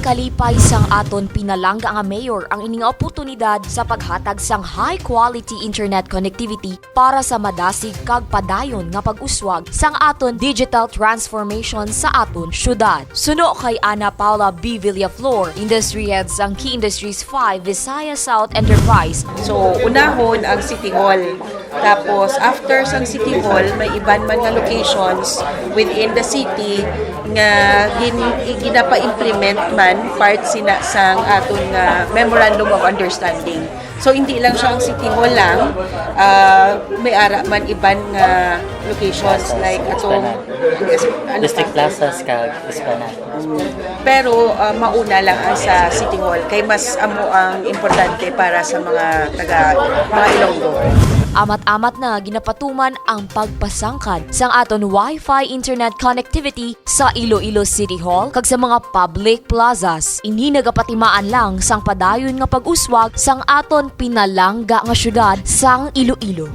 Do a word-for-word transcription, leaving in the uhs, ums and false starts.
Kalipay sang aton pinalangga nga mayor ang ini nga oportunidad sa paghatag sang high-quality internet connectivity para sa madasig kag padayon nga pag-uswag sang aton digital transformation sa aton syudad. Suno kay Ana Paula B. Villaflor, Industry Head sang Key Industries five Visayas South Enterprise, so, unahon ang City Hall. Tapos, after sang City Hall, may iban man nga locations within the city nga gin-, ginapa-implement man part sina sang aton nga Memorandum of Understanding. So, hindi lang siya ang City Hall lang, ah, may ara man iban nga locations like atong Esplanade. Ano District pa? Plazas kag Esplanade. Pero, ah, mauna lang ang sa City Hall kay mas amo ang importante para sa mga taga, mga Ilonggo. Amat-amat na ginapatuman ang pagpasangkad sang aton Wi-Fi internet connectivity sa Iloilo City Hall kag sa mga public plazas. Ini nagapatimaan lang sang padayon nga pag-uswag sang aton pinalangga nga syudad sang Iloilo.